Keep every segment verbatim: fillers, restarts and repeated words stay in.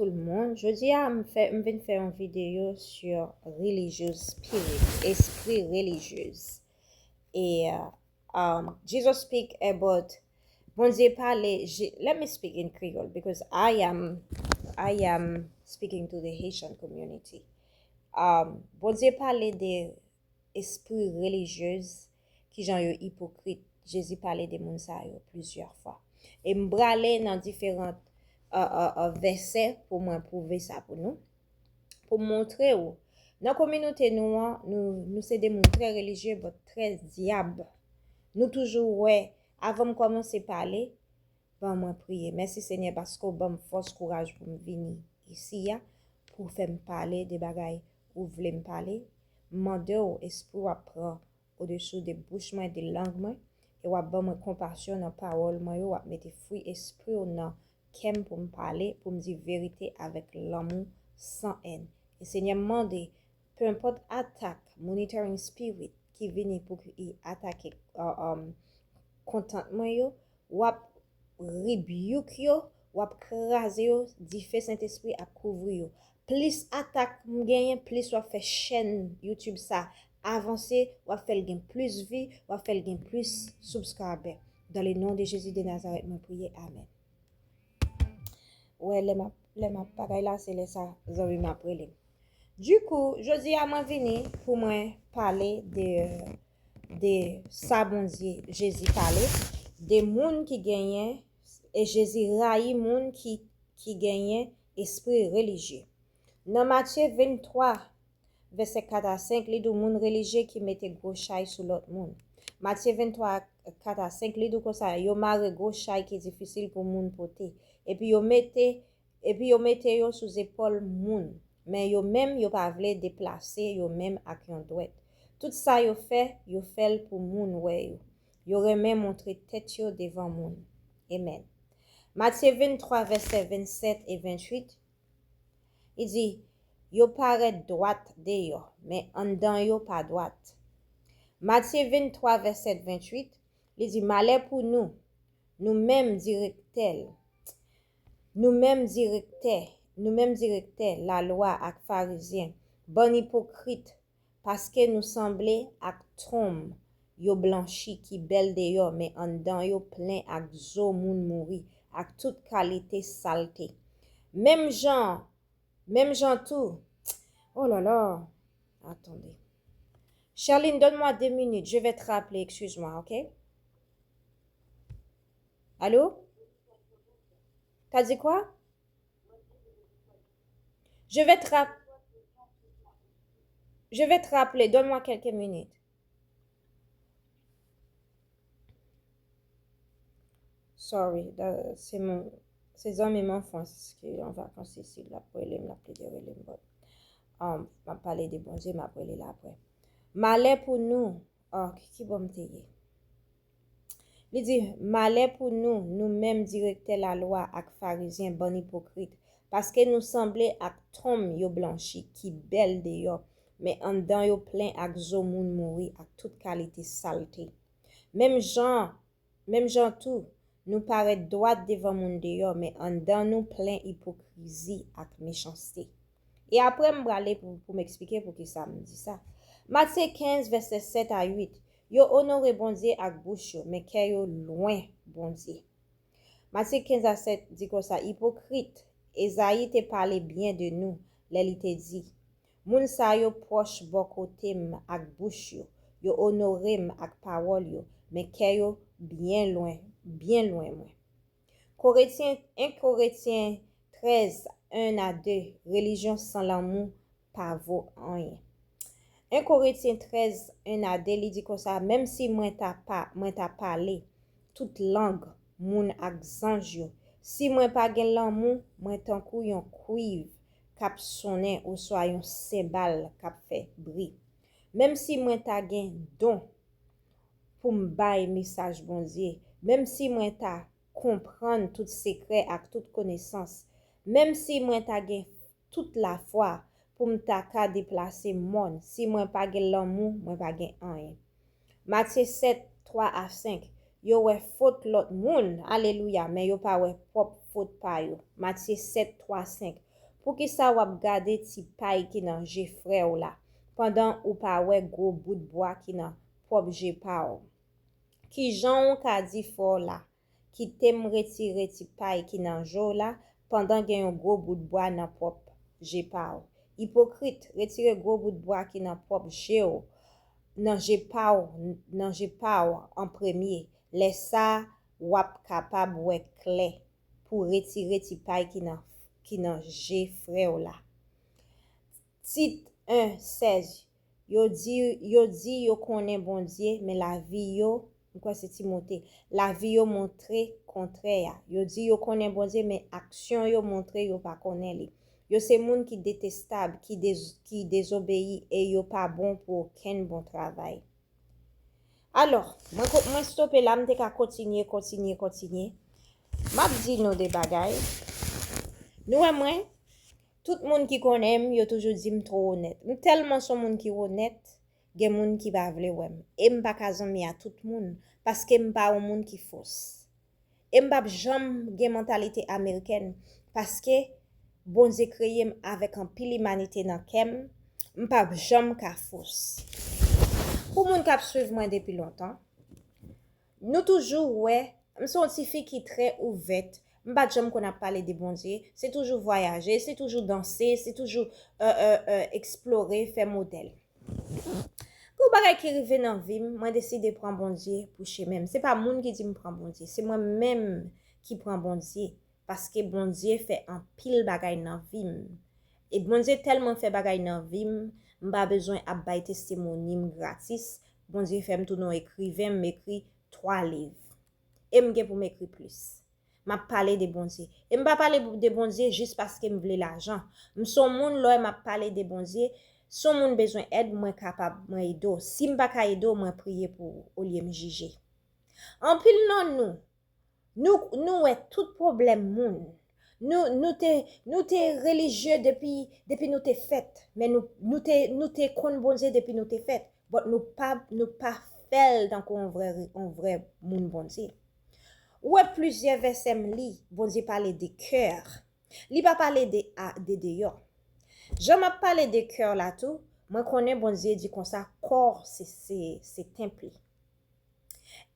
Tout moun, jodi a m fè, m vin fè yon videyo sur religious spirit, espri relijyez. E, uh, um, Jesus speak about, Bondye pale, Je- let me speak in Creole because I am, I am speaking to the Haitian community. Um, Bondye pale de espri relijyez, kijan yo ipokrit. Jezi pale de moun sa yo plizyè fwa. E m prale nan diferan, uh, uh, uh, vèsè pou mwen pwouve sa pou nou. Pou m montre w, nan kominote nou an, nou, nou se de moun trè relijye, but trè dyab. Nou toujou wè, avan m kòmanse pale, ban mwen priye. Mèsi, Senyè, paske w ban m fòs, kouraj pou m vini isi a, pou w fè m pale de bagay ou vle m pale. M mande w, Espri w ap pran odesou de bouch mwen, de lang mwen, e w ap ban mwen konpasyon nan pawòl mwen yo, w ap mete fwi Espri w nan kè m pou m pale, pou m di verite avèk lanmou, san èn. E Senyè, m mande, penpòt atak, monitoring spirit, ki vini pou ki atake, uh, um, content mwen yo, w ap rebuke yo, w ap kraze yo, dife Sentespri ap kouvri yo. Plis atak m genyen, plis w ap fè chèn YouTube sa avanse, w ap fè l gen plis vi, w ap fè l gen plis subscriber. Dans le nom de Jésus de Nazareth, mwen priye, amèn. Wè, lè m ap, lè m ap bagay la, se lè sa zanmi m ap rele m. Dikou, jodi a mwen vini pou mwen pale de, de sa Bondye, Jezi pale, de moun ki genyen, e Jezi rayi moun ki, ki genyen espri relijye. Nan Matye venntwa, vèsè kat a senk, li di w moun relijye ki mete gwo chay sou lòt moun. Matye venntwa, kat a senk, li di w konsa, yo mare gwo chay ki difisil pou moun pote, epi yo mete, epi yo mete yo sou zepòl moun. Men yo menm, yo pa vle deplase yo menm ak yon dwèt. Tout sa yo fè, yo fè l pou moun wè yo. Yo renmen montre tèt yo devan moun. Amen. Matye venntwa, vèsè vennsèt e venntuit, li di, yo parèt dwat deyò, men anndan yo pa dwat. Matye venntwa, vèsè venntuit, li di, malè pou nou, nou menm direktè, nou menm direktè, nou menm direktè lalwa ak Farizyen, bann ipokrit, paske nou sanble ak tonm yo blanchi ki bèl deyò, men anndan yo plen ak zo moun mouri, ak tout kalite salte. Menm jan, menm jan tou, oh là là, attendez. Charline, donne-moi deux minutes, je vais te rappeler, excuse-moi, ok? Allô? T'as dit quoi? Je vais te rap- je vais te rappeler, donne-moi quelques minutes. Sorry, da- se mon, se zanmi m an Frans ki an vakans isi, l ap rele m, l ap plede rele m, but, um, m ap pale de Bondye, m ap rele l apre. Malè pou nou, oh, ki, ki bò m te ye? Li di, malè pou nou, nou menm direktè lalwa ak Farizyen, bann ipokrit, paske nou sanble ak tonm yo blanchi, ki bèl deyò, men anndan yo plen ak zo moun mouri ak tout kalite salte. Menm jan, menm jan tou, nou parèt dwat devan moun deyò, men anndan nou plen ipokrizi ak mechanste. E apre, m prale pou, pou m eksplike poukisa m di sa. Matye kenz, vèsè sèt a uit, yo onore Bondye ak bouch yo, men kè yo lwen Bondye. Matye kenz a sèt di konsa, ipokrit, Ezayi te pale byen de nou lè li te di, moun sa yo pwòch bò kote m ak bouch yo, yo onore m ak pawòl yo, men kè yo byen lwen, byen lwen mwen. Korentyen, en Korentyen trèz, en a de, relijyon san lanmou pa vo anyen. En Korentyen trèz, en a de, li di konsa, menm si mwen ta pa, mwen ta pale tout lang moun ak zanj yo, si mwen pa gen lanmou, mwen tankou yon kwiv k ap sonnen oswa yon senbal k ap fè bri. Menm si mwen ta gen don pou m bay mesaj Bondye, menm si mwen ta konprann tout sekrè ak tout konesans, menm si mwen ta gen tout lafwa pou m ta ka deplase mòn, si mwen pa gen lanmou, mwen pa gen anyen. Matye sèt, twa a senk, yo wè fot lòt moun, alelouya, men yo pa wè pwòp fot pa yo. Matye sèt, twa, senk, Poukisa w ap gade ti pay ki nan je frè w la, pandan ou pa wè gwo bout bwa ki nan pwòp je pa w? Ki jan w ka di frè w la, "Kite m retire ti pay ki nan je w la," pandan gen yon gwo bout bwa nan pwòp je pa w? Ipokrit, retire gwo bout bwa ki nan pwòp je w, nan je pa w, nan je pa w an premye. Lè sa a, w ap kapab wè klè pou w retire ti pay ki nan, ki nan je frè w la. Tit en, sèz. Yo di, yo di yo konnen Bondye, men lavi yo, m kwè se Timote, lavi yo montre kontrè a. Yo di yo konnen Bondye, men aksyon yo montre yo pa konnen li. Yo se moun ki detestab, ki dez-, ki dezobeyi e yo pa bon pou okenn bon travay. Alò, mwen ko-, mwen stope la, m te ka kontinye, kontinye, kontinye. M ap di nou de bagay. Nou wè mwen, tout moun ki konnen m, yo toujou di m twò onèt. M tèlman s on moun ki onèt, gen moun ki pa vle wè m. E m pa ka zanmi a tout moun, paske m pa yon moun ki fos. E m p ap janm gen mantalite amerikèn, paske Bondye kreye m avèk anpil imanite nan kè m, m p ap janm ka fos. Pou moun k ap swiv mwen depi lontan, nou toujou wè, m se yon tifi ki trè ouvèt, m pa t janm konn ap pale de Bondye, se toujou vwayaje, se toujou danse, se toujou, e, e, e, eksplore, fè modèl. Gon bagay ki rive nan vi m, mwen deside pran Bondye pou chemen m. Se pa moun ki di m pran Bondye, se mwen menm ki pran Bondye, paske Bondye fè anpil bagay nan vi m. E Bondye tèlman fè bagay nan vi m, m pa bezwen ap bay testimoni m gratis. Bondye fè m tounen yon ekriven, m ekri twa liv. E m gen pou m ekri plis. M ap pale de Bondye. E m pa pale de Bondye jis paske m vle lajan. M se yon moun, lè m ap pale de Bondye, si yon moun bezwen èd, mwen kapab, mwen ede w. Si m pa ka ede w, mwen priye pou ou, olye m jije. Anpil nan nou, nou, nou wè tout pwoblèm moun. Nou, nou te, nou te relijye depi, depi nou te fèt, men nou, nou te, nou te konn Bondye depi nou te fèt, but nou pa, nou pa fè l tankou yon vrè, yon vrè moun Bondye. Ou wè plizyè vèsè m li, Bondye pale de kè. Li pa pale de, a, de deyò. Jan m ap pale de kè la tou, mwen konnen Bondye di konsa, kò se, se, se tenp li.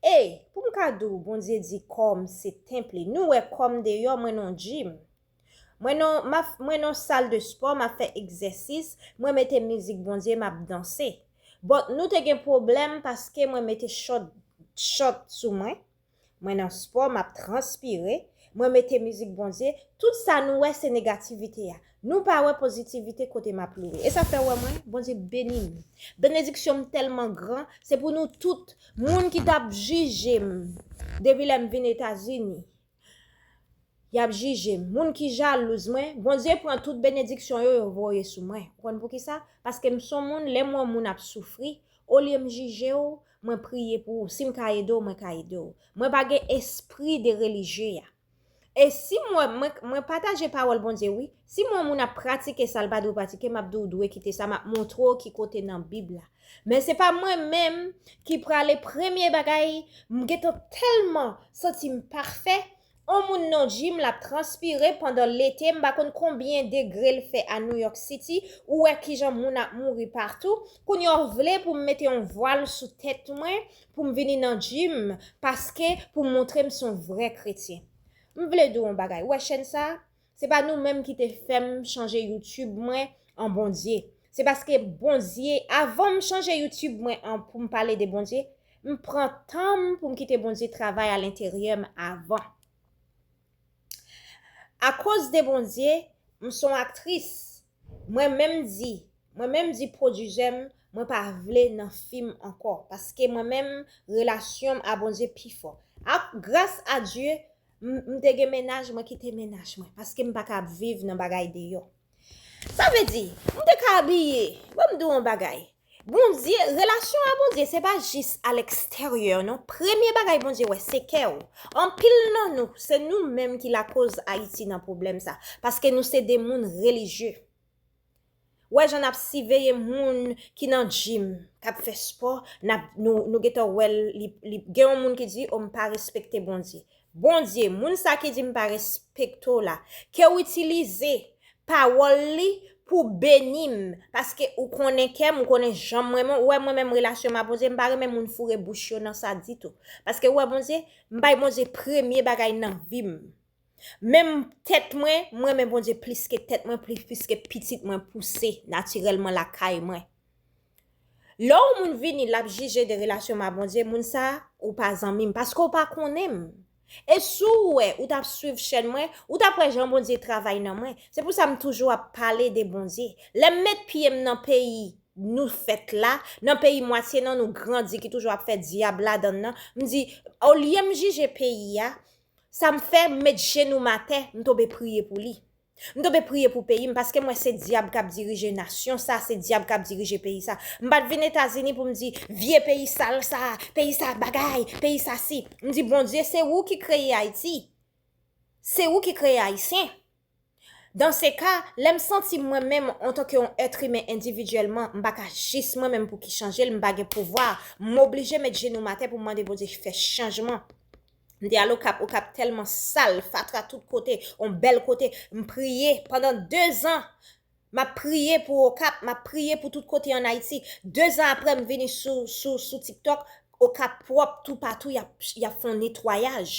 E, pou m ka di w, Bondye di kò m se tenp li. Nou wè kò m deyò, mwen nan yon gym. Mwen nan, m ap, mwen nan sal de spò, m ap fè egzèsis, mwen mete mizik Bondye, m ap danse. But nou te gen pwoblèm paske mwen mete chòt, chòt sou mwen. Mwen nan spò, m ap transpire, mwen mete mizik Bondye. Tout sa nou wè se negativite a. Nou pa wè pozitivite kote m ap louwe. E sa fè w wè mwen, Bondye beni m. Benediksyon m tèlman gran, se pou nou tout, moun ki t ap jije m depi lè m vin Etazini. Y ap jije m. Moun ki jalouz mwen, Bondye pran tout benediksyon yo, yo voye sou mwen. Ou konn poukisa? Paske m se yon moun, lè m wè yon moun ap soufri, olye m jije w, mwen priye pou ou. Si m ka ede w, mwen ka ede w. Mwen pa gen espri de relijye a. E si mwen, mwen, mwen pataje pawòl Bondye, wi. Si mwen, moun ap pratike sa l pa dwe pratike, m ap di w dwe kite sa, m ap montre w ki kote nan Bib la. Men se pa mwen menm ki prale premye bagay, m gentan tèlman santi m pafè. On moun nan gym l ap transpire pandan lete, m pa konn konbyen degre l fè a New York City, ou wè kijan moun ap mouri patou. Kounye a w vle pou m mete yon vwal sou tèt mwen, pou m vini nan gym, paske pou m montre m se yon vrè kretyen. M vle di w yon bagay, ou wè chèn sa a? Se pa nou menm ki te fè m chanje YouTube mwen an Bondye. Se paske Bondye, avan m chanje YouTube mwen an pou m pale de Bondye, m pran tan m pou m kite Bondye travay alenteryè m avan. Akoz de Bondye, m se yon aktris. Mwen menm di, mwen menm di pwodizè m, mwen pa vle nan fim ankò, paske mwen menm, relasyon m a Bondye pi fò. A, gras a Dye, m, m te gen mennaj, mwen kite mennaj mwen, paske m pa ka ap viv nan bagay deyò. Sa vle di, m te ka abiye, ban m di w yon bagay. Bondye, relasyon a Bondye, se pa jis a leksteryè, non. Premye bagay Bondye wè, se kè w. Anpil nan nou, se nou menm ki lakoz Ayiti nan pwoblèm sa, paske nou se de moun relijye. Wè jan n ap siveye moun ki nan gym, k ap fè spò, n ap, nou, nou gentan wè l, li, li, gen yon moun ki di, "O, m pa respekte Bondye." Bondye, moun sa ki di, "M pa respekte w la," ke w itilize pawòl li pou beni m. Paske ou konnen kè m, ou konnen jan m renmen, ou wè mwen menm relasyon m a Bondye, m pa renmen moun foure bouch yo nan sa ditou. Paske ou wè Bondye, m bay Bondye premye bagay nan vi m. Menm tèt mwen, m renmen Bondye plis ke tèt mwen, plis, plis ke pitit mwen pouse natirèlman lakay mwen. Lè yon moun vini, l ap jije de relasyon m a Bondye, moun sa a, ou pa zanmi m, paske w pa konnen m. E si w wè, ou t ap swiv chèn mwen, ou t ap wè jan Bondye travay nan mwen. Se pou sa m toujou ap pale de Bondye. Lè m met pye m nan peyi nou fèt la, nan peyi mwatye nan nou grandi ki toujou ap fè dyab ladan l nan, m di, olye m jije peyi a, sa m fè, m met jenou m atè, m tonbe priye pou li. M tonbe priye pou peyi m, paske m wè se dyab k ap dirije nasyon sa, se dyab k ap dirije peyi sa. M pa t vin Etazini pou m di, vye peyi sal sa, peyi sa bagay, peyi sa si. M di, Bondye, se ou ki kreye Ayiti. Se ou ki kreye Ayisyen. Dans ce cas, lè m santi mwen menm, antanke yon èt imen endividyèlman, m pa ka jis mwen menm pou ki chanje l, m pa gen pouvwa, m oblije met jenou m atè pou m mande Bondye fè chanjman. M te al Okap, Okap tèlman sal, fatra tout kote, yon bèl kote. M priye pandan dezan. M ap priye pou Okap, m ap priye pou tout kote ann Ayiti. Dezan apre, m vini sou, sou, sou TikTok, Okap pwòp toupatou, y ap, y ap fè yon netwayaj.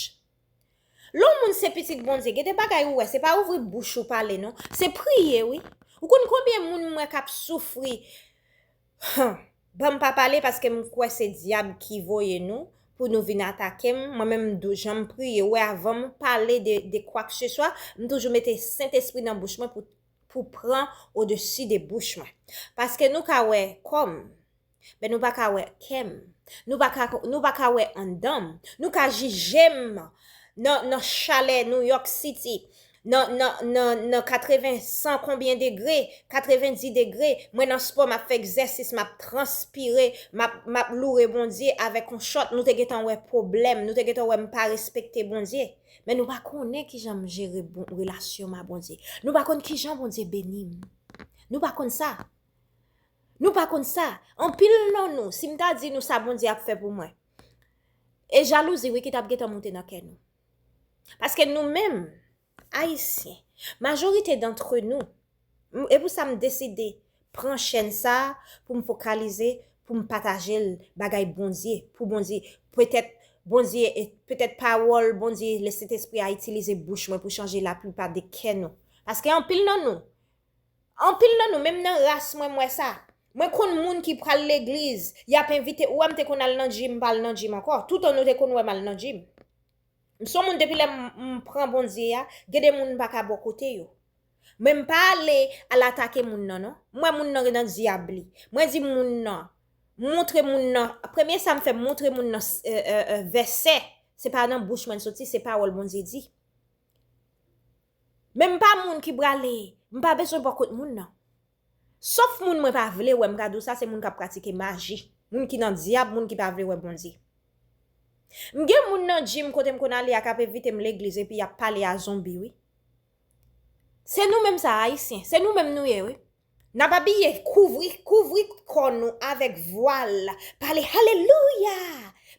Lè yon moun se pitit Bondye, gen de bagay ou wè, se pa ouvri bouch ou pale non, se priye wi. Ou konn konbyen moun m wè k ap soufri? Ban m pa pale paske m kwè se dyab ki voye nou pou nou vin atake m. Mwen menm, m dou-, jan m priye, ou wè, avan m pale de, de kwakseswa, m toujou mete Sentespri nan bouch mwen pou, pou pran odesi de bouch mwen. Paske nou ka wè kò m, men nou pa ka wè kè m. Nou pa ka, nou pa ka wè anndan m. Nou ka jije m nan, nan chalè New York City, nan, nan, nan, nan katreven, san konbyen degre, katrevendis degre, mwen nan spò, m ap fè egzèsis, m ap transpire, m ap, m ap loure Bondye avèk yon chòt, nou te gentan wè pwoblèm, nou te gentan wè m pa respekte Bondye. Men nou pa konnen kijan m jere bon, relasyon m a Bondye. Nou pa konn kijan Bondye beni m. Nou pa konn sa. Nou pa konn sa. Anpil nan nou, si m ta di nou sa Bondye ap fè pou mwen, e jalouzi wi ki t ap gentan moute nan kè nou. Paske nou menm, Ayisyen, majorite dantre nou, m-, e pou sa m deside pran chèn sa a pou m fokalize, pou m pataje l bagay Bondye, pou Bondye, petèt Bondye, e petèt pawòl Bondye, Lesentespri a itilize bouch mwen pou chanje laplipa de kè nou. Paske anpil nan nou, anpil nan nou, menm nan ras mwen, m wè sa. Mwen konn moun ki pral legliz, y ap envite, ou wè m te konn al nan djim, m pa al nan djim ankò. Toutan nou te konn wè m al nan djim. M se yon moun depi lè m, m pran Bondye a, gen de moun m pa ka bò kote yo. Men m pa ale al atake moun nan non. M wè moun nan nan dyab li. Mwen di moun nan, montre moun nan, premye sa m fè, m montre moun nan, e, e, e, vèsè. Se pa nan bouch mwen l soti, se pawòl Bondye di. Men m pa moun ki prale, m pa bezwen bò kot moun nan. Sof moun mwen pa vle wè, m ka di w sa, se moun k ap pratike maji, moun ki nan dyab, moun ki pa vle wè Bondye. M gen moun nan djim kote m konn ale a k ap envite m legliz epi y ap pale a zonbi wi. Se nou menm sa, Ayisyen, se nou menm nou ye wi. N ap abiye, kouvri, kouvri kò nou avèk vwal, pale alelouya,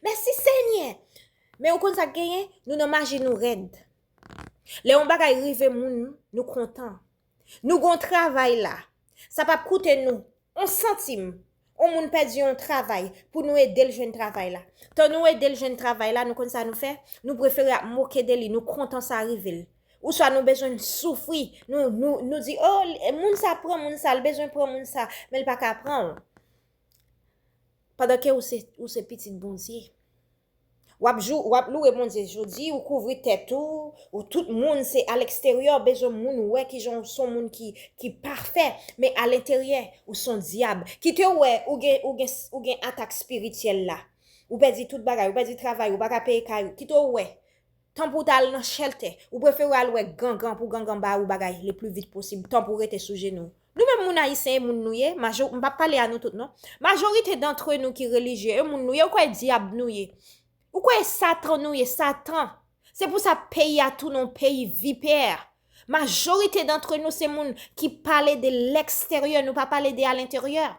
mèsi Senyè. Men ou konn sa k genyen? Nou nan maji, nou rèd. Lè yon bagay rive moun, nou kontan. Nou gon travay la. Sa p ap koute nou on santim. On moun pèdi yon travay pou nou ede l jwenn travay la. Tan nou ede l jwenn travay la, nou konn sa nou fè? Nou prefere ap moke de li, nou kontan sa rive l. Ouswa nou bezwen soufri, nou, nou, nou di, oh, moun sa pran moun sa, l bezwen pran moun sa, men l pa ka pran w. Pandan ke ou se, ou se pitit Bondye. W ap jou, w ap loure Bondye jodi, ou kouvri tèt ou, ou tout moun se aleksteryè, bezwen moun wè kijan ou se yon moun ki, ki pafè, men alenteryè, ou se yon dyab. Kite w wè, ou gen, ou gen, ou gen atak espirityèl la. Ou pèdi tout bagay, ou pèdi travay, ou pa ka peye kay ou. Kite w wè. Tan pou w ta al nan chèltè, ou prefere al wè gangan pou gangan ba ou bagay le pli vit posib, tan pou w rete sou jenou. Nou menm moun ayisyen, e moun nou ye, majo-, m p ap pale a nou tout non. Majorite dantre nou ki relijye, e moun nou ye, ou kwè dyab nou ye. Ou kwè e Satan nou ye, Satan. Se pou sa peyi a tounen yon peyi vipè. Majorite dantre nou se moun ki pale de leksteryè, nou pa pale de alenteryè.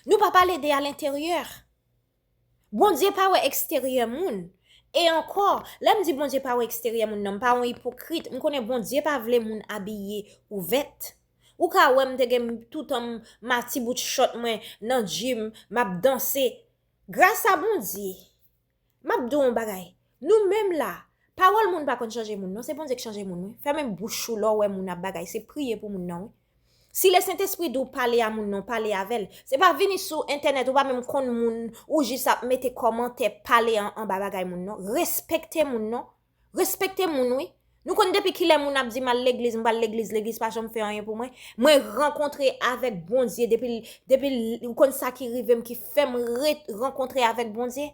Nou pa pale de alenteryè. Bondye pa wè eksteryè moun. E ankò, lè m di Bondye pa wè eksteryè moun nan, m pa yon ipokrit, m konnen Bondye pa vle moun abiye ouvèt. Ou ka wè m te gen toutan m ma ti bout chòt mwen nan gym, m ap danse. Gras a Bondye, m ap di w yon bagay. Nou menm la, pawòl moun pa konn chanje moun, non, se Bondye k chanje moun, wi. Fèmen bouch ou lè w wè moun ap bagay, se priye pou moun nan, wi. Si Lesentespri di w pale a moun nan, pale avè l. Se pa vini sou entènèt, ou pa menm konn moun, ou jis ap mete kòmantè, pale an, anba bagay moun nan. Respekte moun nan. Respekte moun, wi. Nou konn depi kilè moun ap di m al legliz, m pral legliz, legliz pa janm fè anyen pou mwen. Mwen rankontre avèk Bondye depi, depi ou konn sa ki rive m, ki fè m re, rankontre avèk Bondye.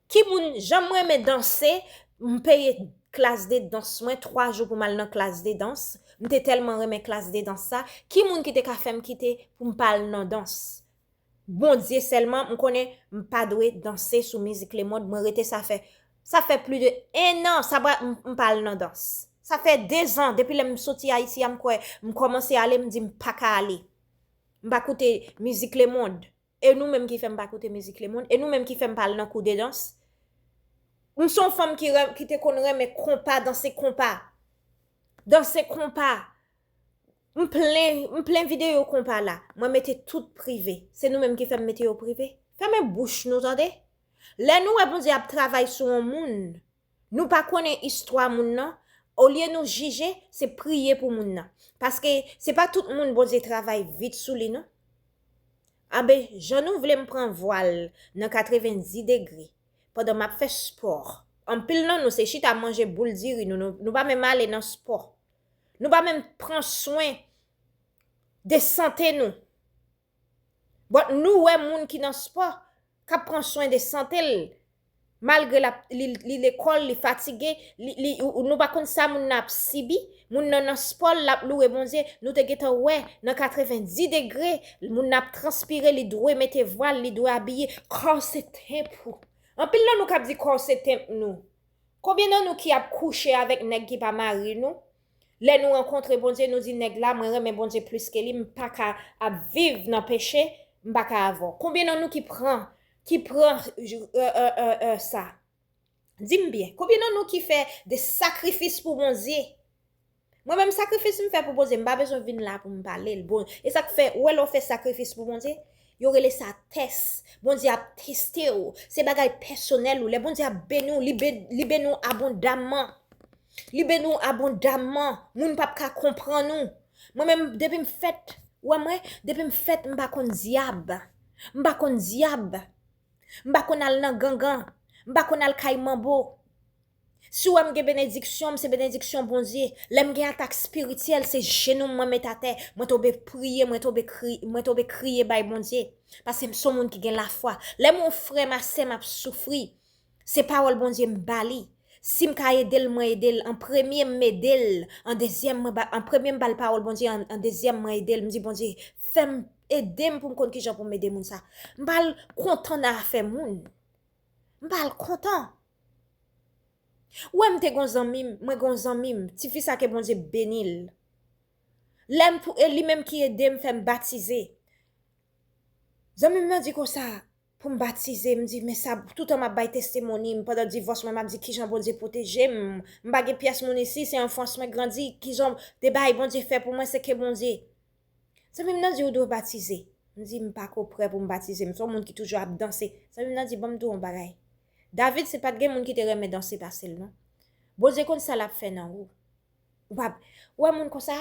Ki moun, jan m renmen danse, m peye klas de dans mwen, twa jou pou m al nan klas de dans. M te tèlman renmen klas de dans sa. Ki moun ki te ka fè m kite pou m pa al nan dans? Bondye sèlman, m konnen m pa dwe danse sou mizik lemonn, mwen rete sa fè, sa fè plis de en an, sa pa, m, m pa al nan dans. Sa fè de zan, depi lè m soti Ayiti a, m kwè, m kòmanse ale, m di m pa ka ale. M pa koute mizik lemonn. E nou menm ki fè m pa koute mizik lemonn, e nou menm ki fè m pa al nan kou de dans. M se yon fanm ki, ki te konn renmen konpa, danse konpa. Danse konpa. M plen, m plen videyo konpa la. Mwen mete tout prive. Se nou menm ki fè m mete yo prive. Fèmen bouch nou, tande. Lè nou wè Bondye ap travay sou yon moun, nou pa konnen istwa moun nan, olye nou jije, se priye pou moun nan. Paske se pa tout moun Bondye travay vit sou li, non. Anben, jan nou vle m pran vwal nan katrevenndis degre, pandan m ap fè spò. Anpil nan nou se chita manje boul diri nou, nou, nou pa menm ale nan spò. Nou pa menm pran swen de sante nou. But nou wè moun ki nan spò, k ap pran swen de sante l, malgre l ap, li, li lekòl, li fatige, li, li, ou, nou pa konn sa moun nan ap sibi. Moun nan nan spò l, l ap louwe Bondye. Nou te gentan wè nan katrevenndis degre, moun nan ap transpire, li dwe mete vwal, li dwe abiye. Kò w se tanp ou. Anpil nan nou k ap di kò w se tanp nou. Konbyen nan nou ki ap kouche avèk nèg ki pa mari nou? Lè nou rankontre Bondye, nou di, "Nèg la, mwen renmen Bondye plis ke li, m pa ka ap viv nan peche, m pa ka avè w." Konbyen nan nou ki pran, ki pran, euh, euh, euh, euh, sa? Di m byen, konbyen nan nou ki fè de sakrifis pou Bondye? Mwen menm, sakrifis m fè pou Bondye, m pa bezwen vin la pou m pale l. Bon, e sa k fè, ou wè lè w fè sakrifis pou Bondye, yo rele sa tès. Bondye ap teste w. Se bagay pèsonèl ou. Lè Bondye ap beni w, li be-, li beni w abondamman. Li beni w abondamman. Moun p ap ka konprann ou. Mwen menm, depi m fèt, ou wè mwen, depi m fèt, m pa konn dyab. M pa konn dyab. M pa konn al nan gangan. M pa konn al kay manbo. Si w wè m gen benediksyon, m se benediksyon Bondye. Lè m gen atak espirityèl, se jenou m mwen met atè. Mwen tonbe priye, mwen tonbe kri-, mwen tonbe kriye bay Bondye. Paske m se yon moun ki gen lafwa. Lè m wè yon frè m a sè m ap soufri, se pawòl Bondye m ba li. Si m ka ede l, mwen ede l. An premye, m ede l. An dezyèm, mwen ba, an premye, m ba l pawòl Bondye. An, an dezyèm, mwen ede l. M di, "Bondye, fè m, ede m pou m konn kijan pou m ede moun sa." M pa l kontan nan afè moun. M pa l kontan. Ou wè, m te gon zanmi m, mwen gon zanmi m, tifi sa ke Bondye beni l. Lè m pou, e li menm ki ede m fè m batize. Zanmi m nan di konsa, pou m batize, m di, "Men sa, toutan m ap bay testimony m, pandan divòs mwen, m ap di, 'Kijan Bondye pwoteje m? M pa gen pyès moun isi, se an Frans mwen grandi, kijan de bagay Bondye fè pou mwen, se ke Bondye.'" Zanmi m nan di, "Ou dwe batize." M di, "M pa ko prè pou m batize. M se yon moun ki toujou ap danse." Zanmi m nan di, "Ban m di w yon bagay. David, se pa t gen moun ki te renmen danse pase l, non. Bondye konn sa l ap fè nan ou. Ou pa, ou wè moun konsa?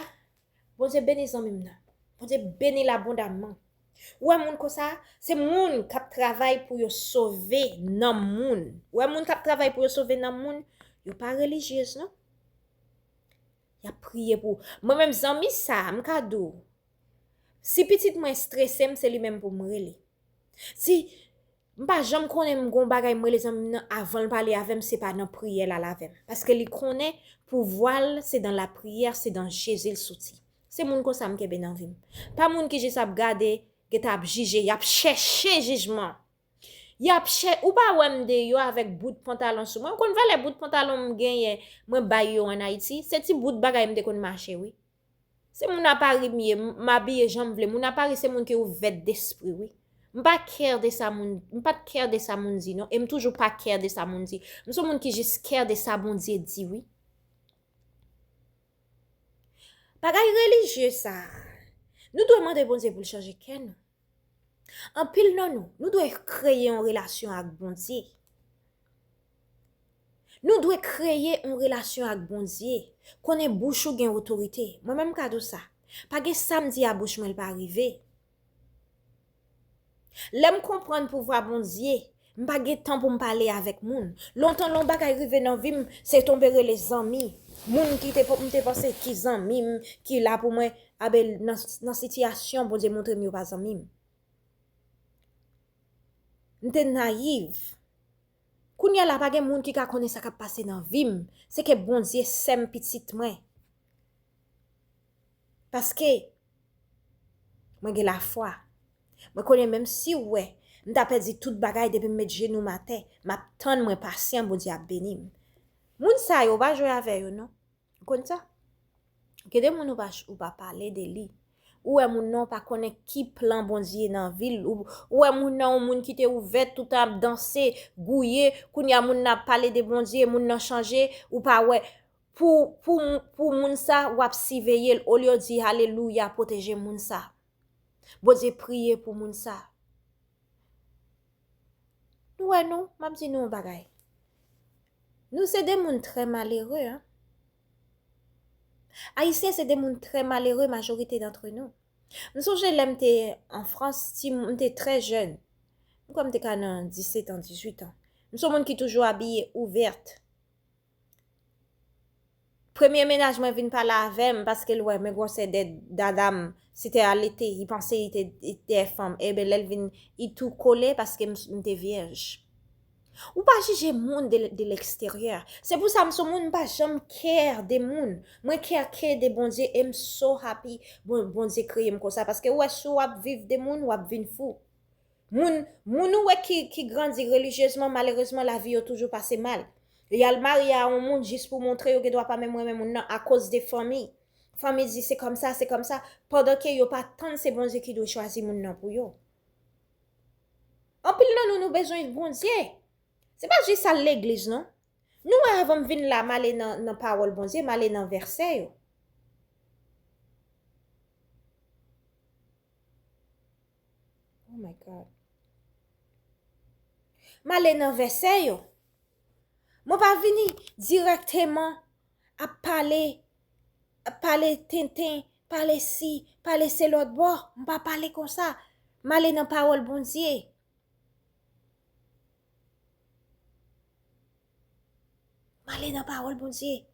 Bondye beni zanmi m nan. Bondye beni l abondamman. Ou wè moun konsa? Se moun k ap travay pou yo sove nanm moun. Ou wè moun k ap travay pou yo sove nanm moun, yo pa relijyez, non. Y ap priye pou ou. Mwen menm, zanmi sa, m ka di w, si pitit mwen strese m, se li menm pou m rele. Si m pa janm konnen m gon bagay, m rele zanmi m nan, avan l pale avè m, se pa nan priyè l al avè m. Paske li konnen pouvwa l, se dans la prière, se dans Jésus l soti. Se moun konsa m kenbe nan vi m. Pa moun ki jis ap gade, gentan ap jije, y ap chèche jijman. Y ap chè-, ou pa wè m deyò avèk bout pantalon sou mwen. Ou konn valè bout pantalon m genyen, mwen bay yo ann Ayiti? Se ti bout bagay m te konn mache, wi. Se moun a Pari m ye, m, m abiye jan m vle. Moun a Pari se moun ki ouvè despri, wi. M pa care de sa moun, m pa t care de sa moun di non, e m toujou pa care de sa moun di. M se yon moun ki jis care de sa Bondye di wi. Bagay relijye sa a, nou dwe mande Bondye pou l chanje kè nou. Anpil nan nou, nou dwe kreye yon relasyon ak Bondye. Nou dwe kreye yon relasyon ak Bondye. Konnen bouch ou gen otorite. Mwen menm m ka di w sa. Pa gen sa m di a bouch mwen l pa rive. Lè m konprann pouvwa Bondye, m pa gen tan pou m pale avèk moun. Lontan lè yon bagay rive nan vi m, se tonbe rele zanmi. Moun ki te, m te panse ki zanmi m, ki la pou mwen, abe nan, nan sitiyasyon Bondye montre m yo pa zanmi m. M te nayiv. Kounye a la pa gen moun ki ka konnen sa k ap pase nan vi m. Se ke Bondye sè m pitit mwen. Paske mwen gen lafwa. Mwen konnen menm si w wè m ta pèdi tout bagay depi m met jenou m atè, m ap tann mwen pasyan Bondye ap beni m. Moun sa yo, w pa jwe avè yo non. Ou konn sa? Gen de moun ou pa, ou pa pale de li. Ou wè moun nan ou pa konnen ki plan Bondye nan vi l. Ou, ou wè moun nan yon moun ki te ouvè toutan ap danse, gouye. Kounye a moun nan ap pale de Bondye, moun nan chanje. Ou pa wè. Pou, pou, pou moun sa, w ap siveye l. Olye w di, alelouya, pwoteje moun sa. Bondye priye pou moun sa. Nou wè nou, m ap di nou yon bagay. Nou se de moun trè malere, en. Ayisyen se de moun trè malere, majorite dantre nou. M sonje lè m te an Frans, ti, m te trè jèn. M kwè m te ka nan disèt an, dizuit an. M se yon moun ki toujou abiye ouvèt. Premye mennaj mwen vin pale avè m paske l wè men gwosè dè dada m, se te alete, li panse li te, li te fanm. Ebyen, lè l vin, li tou kole paske m, m te vyèj. Ou pa jije moun de, de leksteryè. Se pou sa m se yon moun m pa janm care de moun. Mwen care ke de Bondye e m so happy Bon, Bondye kreye m konsa. Paske ou wè si w ap viv de moun, w ap vin fou. Moun, moun ou wè ki, ki grandi relijyezman, malerezman, lavi yo toujou pase mal. Y al marye a yon moun jis pou montre yo gen dwa pa menm renmen moun nan akoz de fanmi. Fanmi di se kòmsa, se kòmsa, pandan ke yo pa tann se Bondye ki dwe chwazi moun nan pou yo. Anpil nan nou, nou bezwen Bondye. Se pa jis al legliz non. Nou wè avan m vin la, m ale nan, nan pawòl Bondye, m ale nan vèsè yo. Oh my God. M ale nan vèsè yo. Mwen pa vini dirèkteman ap pale, ap pale tenten, pale si, pale se lòt bò. M pa pale konsa. M ale nan pawòl Bondye. M ale nan pawòl Bondye.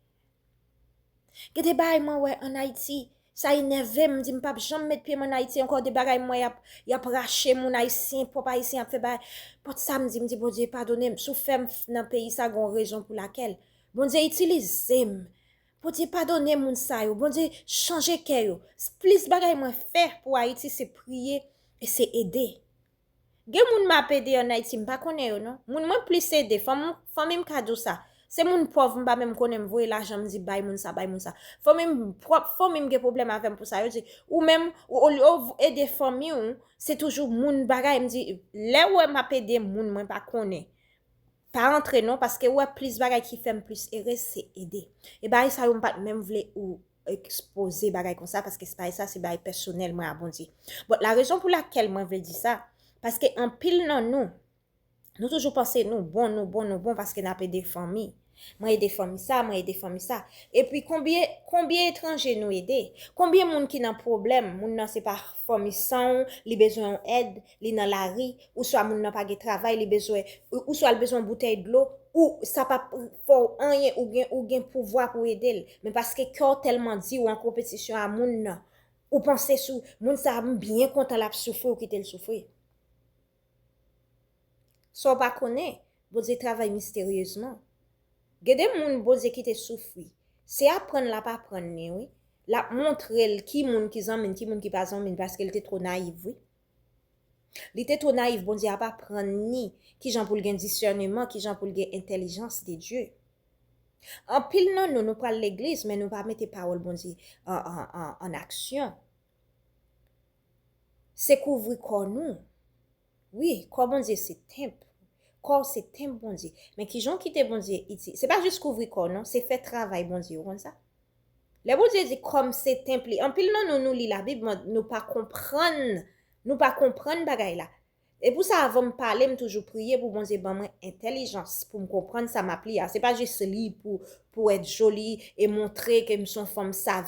Gen de bagay mwen wè ann Ayiti, sa enève m, m di m p ap janm met pye m ann Ayiti ankò, de bagay mwen y ap, y ap rache moun ayisyen, pwòp ayisyen ap fè bagay. Pòt sa m di, m di, Bondye padone m, si w fè m nan peyi sa, gen yon rezon pou lakèl. Bondye itilize m. Bondye padone moun sa yo, Bondye chanje kè yo. Plis bagay mwen fè pou Ayiti se priye e se ede. Gen moun m ap ede ann Ayiti, m pa konnen yo non. Moun mwen plis ede, fanm, fanmi m ka di w sa. Se moun pòv m pa menm konnen, m voye lajan, m di bay moun sa, bay moun sa. Fanmi m pwòp, fanmi m gen pwoblèm avè m pou sa. Yo di, ou menm, ou, olye w ede fanmi w, se toujou moun bagay. M di, lè w wè m ap ede moun mwen pa konnen, pa antre non, paske w wè plis bagay ki fè m plis erez, se ede. E bagay sa yo m pa t menm vle ou ekspoze bagay konsa, paske se bagay sa, se bagay pèsonèl mwen a Bondye. Bon, la rezon pou lakèl mwen vle di sa, paske anpil nan nou, nou toujou panse nou bon, nou bon, nou bon, paske n ap ede fanmi. Mwen ede fanmi sa, mwen ede fanmi sa. Epi konbyen, konbyen etranje nou ede? Konbyen moun ki nan pwoblèm? Moun nan se pa fanmi san w, li bezwen yon èd, li nan lari, ouswa moun nan pa gen travay, li bezwen, ouswa l bezwen yon boutèy dlo, ou sa p ap fè w anyen, ou gen, ou gen pouvwa pou ede l. Men paske kè w tèlman di w an konpetisyon a moun nan, ou panse sou moun sa a, m byen kontan l ap soufri, ou kite l soufri. Sa w pa konnen, Bondye travay misteryezman. Gen de moun Bondye kite soufri. Se aprann l ap aprann li, wi. L ap montre l ki moun ki zanmi l, ki moun ki pa zanmi l, paske l te twò nayiv, wi. Li te twò nayiv, Bondye ap aprann li kijan pou l gen disèneman, kijan pou l gen entèlijans de Dye. Anpil nan nou, nou pral legliz, men nou pa mete pawòl Bondye an, an, an, an aksyon. Se kouvri kò nou. Wi, kò Bondye se tanp. Kò w se tanp Bondye. Men kijan w kite Bondye iti, se pa jis kouvri kò w non, se fè travay Bondye, ou konn sa? Lè Bondye di kò m se tanp li, anpil nan nou, nou li Labib, men nou pa konprann, nou pa konprann bagay la. E pou sa, avan m pale, m toujou priye pou Bondye ban mwen entèlijans pou m konprann sa m ap li a. Se pa jis li pou, pou èt joli e montre ke m se yon fanm sav